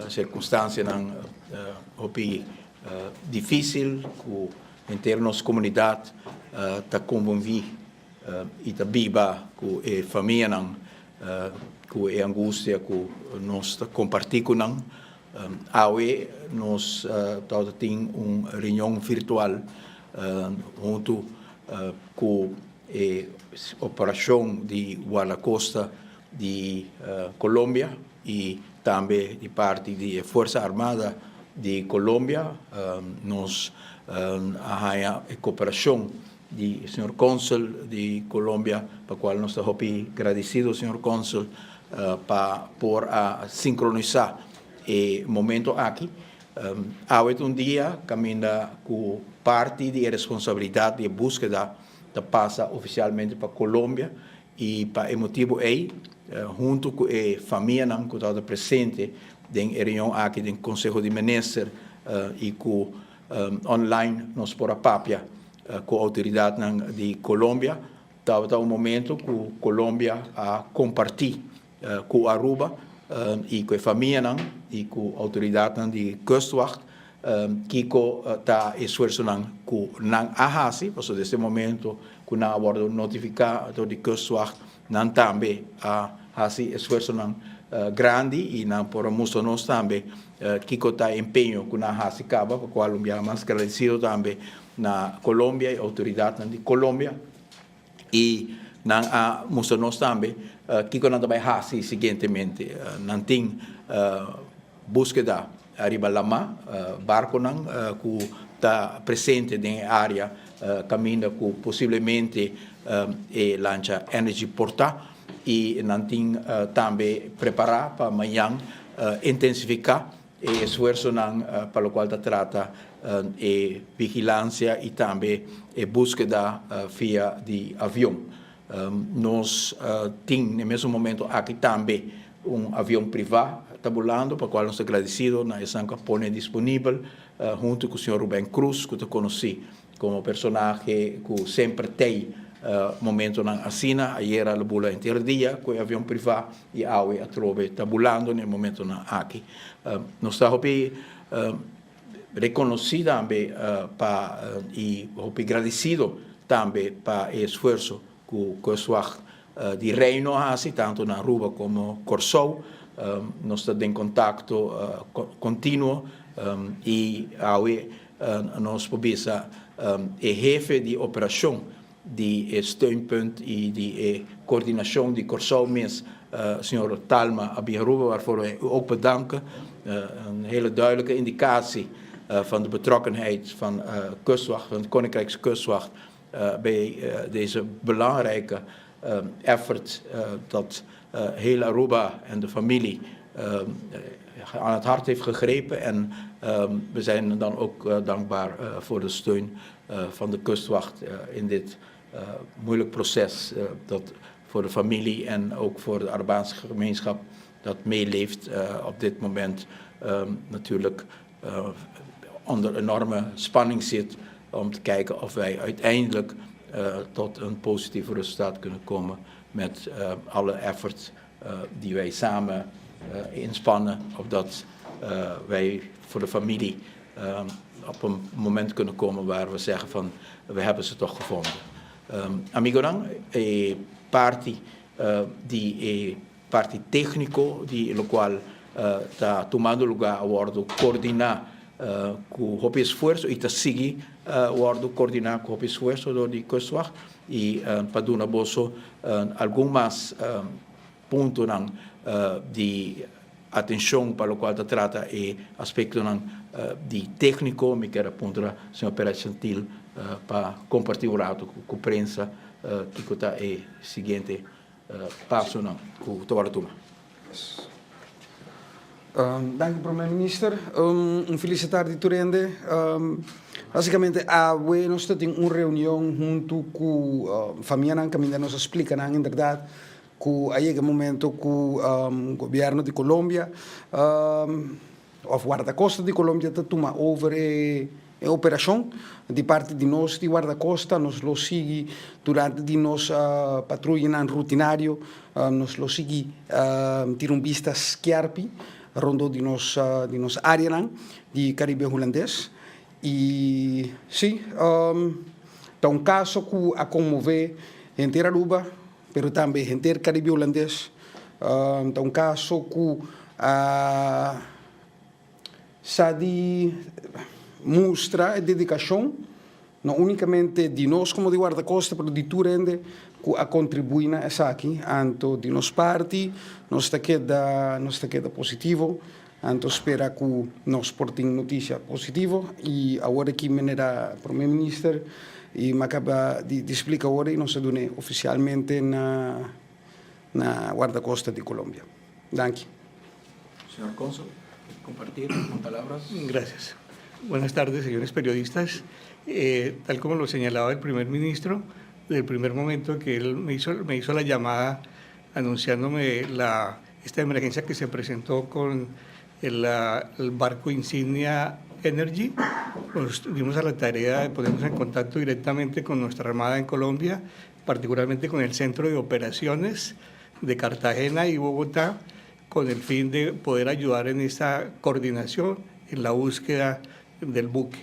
Circunstancianan hopi dificil cu henter nos comunidad ta convivi y ta biba cu e famianan cu e angustia cu nos ta comparti cu nan. Awe nos tabata tin un reunion virtual hunto cu e operacion di Guardacosta di Colombia y tambe di parti di e Fuerza Armada di Colombia. Nos a haya e cooperacion di señor Consul di Colombia, pa cual nos ta hopi gradecido, señor Consul, pa por a sincronisa e momento aki. Awe ta un dia caminda cu parti di e responsabilidad di e buskeda ta pasa oficialmente pa Colombia y pa e motibo ey, hunto cu e famianan cu tabata presente den e reunion aki den Conseho di Minister y cu online nos por a papia cu autoridadnan di Colombia, tabata un momento cu Colombia a comparti cu Aruba y cu e famianan y cu autoridadnan di Kustwacht kico ta e esfuerzonan cu nan a haci, pasobra desde e momento cu nan a wordo notifica door di Kustwacht, nan tambe a haci esfuerzonan grandi y nan por a mustra nos tambe kico ta e empeño cu nan a haci caba, pa cual un biaha mas gradecido tambe na Colombia y autoridadnan di Colombia. Y nan a mustra nos tambe kico nan ta bay haci siguientemente. Nan tin buskeda ariba lama, barconan cu ta presente den e area caminda cu posiblemente e lancha Energy por ta. Y nan tin tambe prepara pa mañan intensifica e esfuersonan pa locual ta trata e vigilancia y tambe e buskeda via di avion. Nos tin na e mesun momento aki tambe un avion priva ta bulando pa cual nos ta gradecido na esnan cu a pone disponibel hunto cu señor Ruben Cruz cu ta conoci como personahe cu semper tey momentonan asina. Ayera lo bula henter dia cu e avion priva y awe atrobe ta bulando na e momentonan aki. Nos ta hopi reconoci tambe pa y hopi gradecido tambe pa e esfuerso cu Kustwacht di Reino a haci tanto na Aruba como Corsou. Nos ta den contacto continuo y awe nos por bisa e hefe di operacion di e steunpunt y di e coordinacion di Corsou mes, señor Talma a bin Aruba, waarvoor wij u ook bedanken. Een hele duidelijke indicatie van de betrokkenheid van Kustwacht, van het Koninkrijks Kustwacht, bij deze belangrijke effort dat heel Aruba en de familie aan het hart heeft gegrepen. En we zijn dan ook dankbaar voor de steun van de kustwacht in dit moeilijk proces dat voor de familie en ook voor de Arubaanse gemeenschap dat meeleeft op dit moment natuurlijk onder enorme spanning zit om te kijken of wij uiteindelijk tot een positief resultaat kunnen komen met alle effort die wij samen inspannen, opdat wij voor de familie op een moment kunnen komen waar we zeggen van we hebben ze toch gevonden. Amigonan, e parti di e parti tecnico di locual ta tumando lugar a wordo coordina cu hopi esfuerzo y ta sigui wordo coordina cu hopi esfuerzo door di Kustwacht y pa duna boso algun mas puntonan di atencion pa locual ta trata e aspectonan di tecnico mi kier a puntra señor Perez Gentil pa comparti un rato cu prensa kico ta e siguiente pasonan cu ta wordo tuma. Danki Prome Minister. Un felis tardi tur hende. Basicamente awe nos ta tin un reunion hunto cu famianan caminda nos a splica nan inderdaad cu a yega e momento cu gobierno di Colombia of Guardacosta di Colombia ta tuma over e operacion. Di parti di nos di Guardacosta nos lo sigui durante di nos patruyanan rutinario nos lo sigui tira un bista skerpi. rondó di nos di nos áreanan di Karibe Hulandes. I sí, ta un kaso ku a konmové henter Aruba, pero tambe henter Karibe Hulandes. Ta un kaso ku a sa di mustra e dedikashon No únikamente di nos komo di Wardakosta, pero di tur hende ku a kontribuí na esaki. Anto di nos parti nos ta keda nos ta keda positivo, anto spera ku nos por tin notisia positivo. I awor aki manera Prome Minister i mi a kaba di di splika awor i nos a dun'é ofisialmente na na Wardakosta di Colombia. Danki. Señor Cónsul, compartir con palabras. Gracias. Buenas tardes, señores periodistas. Eh, tal como lo señalaba el primer ministro, desde el primer momento que él me hizo, me hizo la llamada anunciándome la, esta emergencia que se presentó con el, el barco insignia Energy, nos dimos a la tarea de ponernos en contacto directamente con nuestra Armada en Colombia, particularmente con el Centro de Operaciones de Cartagena y Bogotá, con el fin de poder ayudar en esta coordinación, en la búsqueda del buque.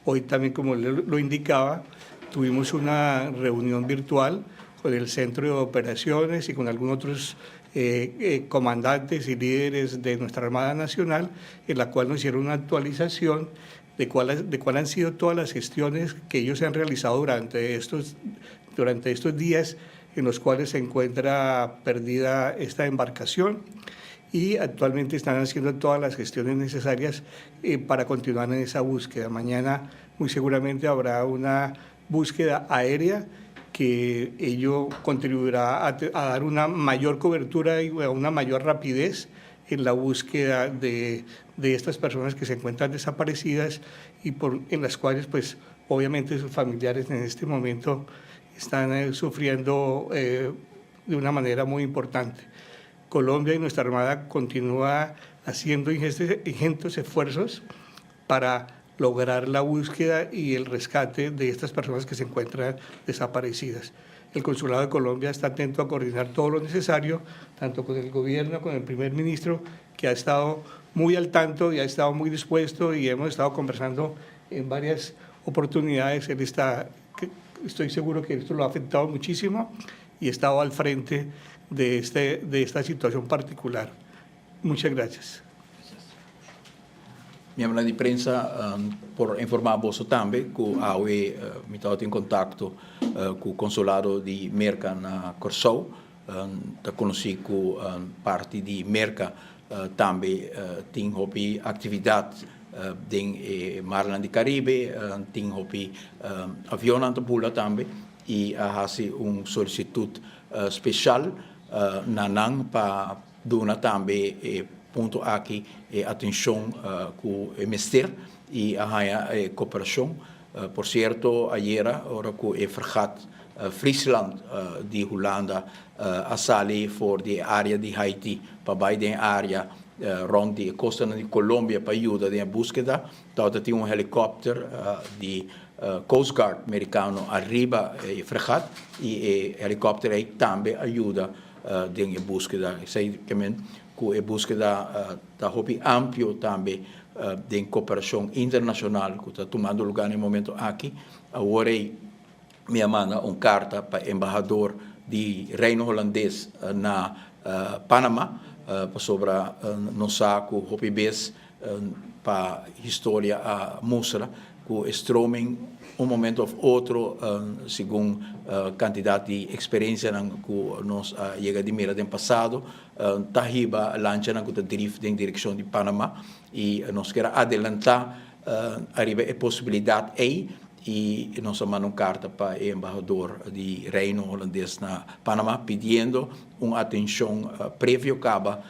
Hoy también, como lo indicaba, tuvimos una reunión virtual con el Centro de Operaciones y con algunos otros eh, eh, comandantes y líderes de nuestra Armada Nacional, en la cual nos hicieron una actualización de cuáles de cuál han sido todas las gestiones que ellos han realizado durante estos, durante estos días en los cuales se encuentra perdida esta embarcación y actualmente están haciendo todas las gestiones necesarias eh, para continuar en esa búsqueda. Mañana muy seguramente habrá una búsqueda aérea que ello contribuirá a, a dar una mayor cobertura y a una mayor rapidez en la búsqueda de, de estas personas que se encuentran desaparecidas y por, en las cuales pues obviamente sus familiares en este momento están eh, sufriendo eh, de una manera muy importante. Colombia y nuestra Armada continúa haciendo ingentes esfuerzos para lograr la búsqueda y el rescate de estas personas que se encuentran desaparecidas. El Consulado de Colombia está atento a coordinar todo lo necesario, tanto con el gobierno, con el primer ministro, que ha estado muy al tanto y ha estado muy dispuesto y hemos estado conversando en varias oportunidades. Él está, estoy seguro que esto lo ha afectado muchísimo y ha estado al frente de, este, de esta situación particular. Muchas gracias. Miembronan di prensa por informá boso tambe ku awe mi tabata den kontakto ku konsulado di Merka na Kòrsou. Ta konosí ku parti di Merka tambe tin hopi aktividat den e marnan di Karibe, tin hopi avionnan ta bula tambe i a hasi un solisitut speshal na nan pa Duna tambe e punto aki e atencion cu e mester y a haya e cooperacion. Por cierto, ayera ora cu e fregat Friesland di Hulanda a sali for di e area di Haiti pa bay den e area rond di e costanan di Colombia pa yuda den e buskeda, tabata tin un helicopter di Coast Guard Mericano ariba e fregat y e helicopter ey tambe a yuda den e búskeda. Esei ke men ku e búskeda ta hopi amplio tambe den koperashon internashonal ku ta tumando lugá na e momento aki. Awor ei mi a manda un karta pa embahador di Reino Holandes na Panama pasobra nos sa ku hopi bes pa historia a mustra ku e stroming un momento of otro segun kantidat di eksperensianan ku nos a yega di mira den pasado ta hiba lanchanan ku ta drif den direkshon di Panama i nos kier a adelantá ariba e posibilidat ei i nos a manda un karta pa e embahador di Reino Holandes na Panama pidiendo un atenshon previo kaba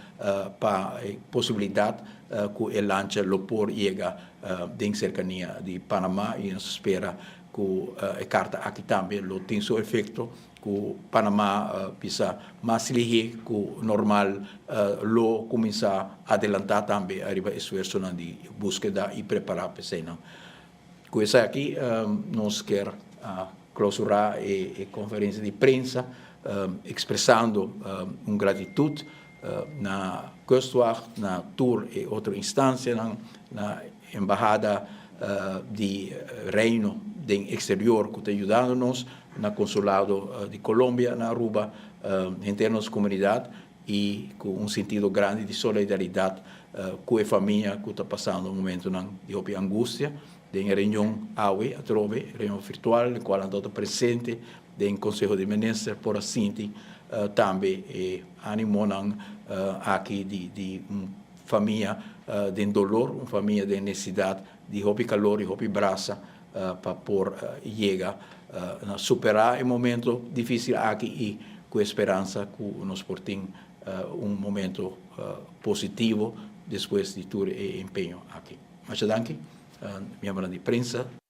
pa e posibilidat ku e lancha lo por yega den serkania di Panama i nos ta spera ku e karta aki tambe lo tin su efekto ku Panama bisa mas lihé ku normal lo kuminsá adelantá tambe ariba esfuersonan di búskeda i prepará pa eseinan. Ku esaki nos kier klousurá e konferensia di prensa ekspresando un gratitut. Na Kustwacht, na tur e otro instancianan, na Embahada di Reino den exterior cu ta yudando nos, na Consulado di Colombia na Aruba, henter nos comunidad y cu un sentido grandi di solidaridad cu e famia cu ta pasando momentonan di hopi angustia. Den e reunion awe atrobe, reunion virtual, den cual nan ta presente den Conseho di Minister por a sinti tambe e animonan aki di un famia den dolor, un famia den necesidad di hopi calor y hopi brasa pa por yega na supera e momento dificil aki y cu e speransa cu nos por tin un momento positivo despues di tur e empeño aki. Masha danki, miembronan di prensa.